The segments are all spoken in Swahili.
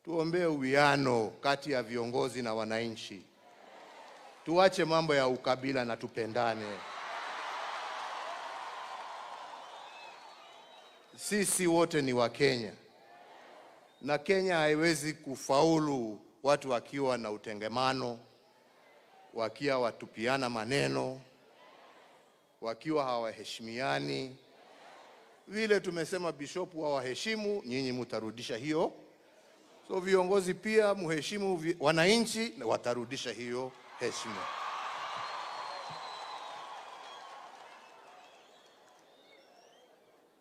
Tuombee uwiano kati ya viongozi na wananchi. Tuache mambo ya ukabila na tupendane. Sisi wote ni Wakenya, na Kenya haiwezi kufaulu watu wakiwa na utengemano, wakiwa watupiana maneno, wakiwa hawaheshimiani. Vile tumesema bishop wawaheshimu, nyinyi mutarudisha hiyo. So viongozi pia muheshimu wananchi, na watarudisha hiyo heshima.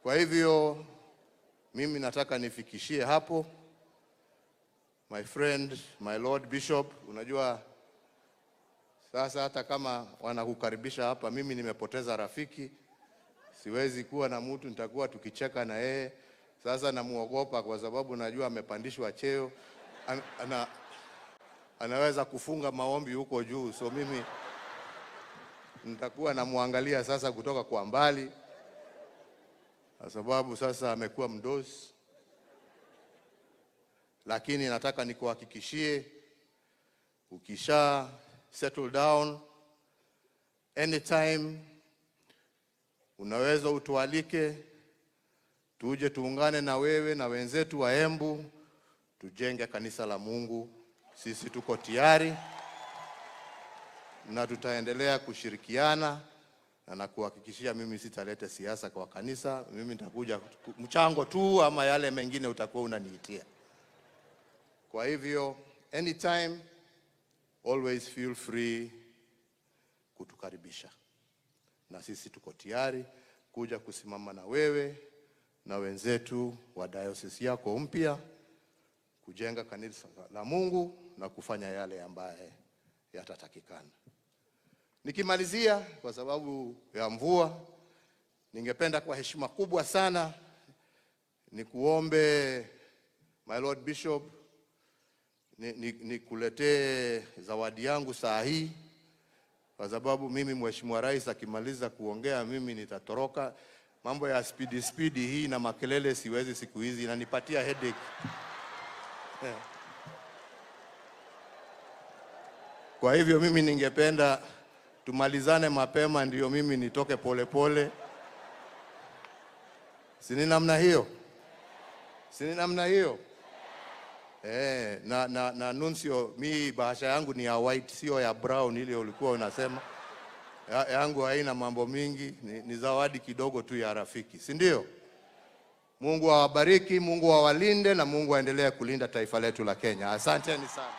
Kwa hivyo mimi nataka nifikishie hapo. My friend, my Lord Bishop, unajua sasa hata kama wanakukaribisha hapa, mimi nimepoteza rafiki, siwezi kuwa na mtu nitakuwa tukicheka na yeye. Sasa namuogopa kwa sababu najua amepandishwa cheo, anaweza kufunga maombi huko juu, so mimi nitakuwa namuangalia sasa kutoka kwa mbali, kwa sababu sasa amekuwa mdosi. Lakini nataka nikuhakikishie, ukisha settle down, anytime unaweza utualike tuje tuungane na wewe na wenzetu wa Embu tujenge kanisa la Mungu. Sisi tuko tayari na tutaendelea kushirikiana, na nakuhakikishia mimi sitaleta siasa kwa kanisa. Mimi nitakuja mchango tu, ama yale mengine utakuwa unaniitia. Kwa hivyo anytime, always feel free kutukaribisha, na sisi tuko tayari kuja kusimama na wewe na wenzetu wa diocese yako mpya kujenga kanisa la Mungu na kufanya yale ambaye yatatakikana. Nikimalizia, kwa sababu ya mvua, ningependa kwa heshima kubwa sana nikuombe, my Lord Bishop, nikuletee zawadi yangu saa hii, kwa sababu mimi Mheshimiwa Rais akimaliza kuongea mimi nitatoroka. Mambo ya spidi spidi hii na makelele siwezi siku hizi, inanipatia headache. Kwa hivyo mimi ningependa tumalizane mapema, ndio mimi nitoke polepole. Si ni namna hiyo? Si ni namna hiyo? Na Nuncio, mi bahasha yangu ni ya white, sio ya brown ile ulikuwa unasema. Yangu haina mambo mingi, ni zawadi kidogo tu ya rafiki, si ndio? Mungu awabariki, Mungu awalinde na Mungu aendelee kulinda taifa letu la Kenya. Asanteni sana.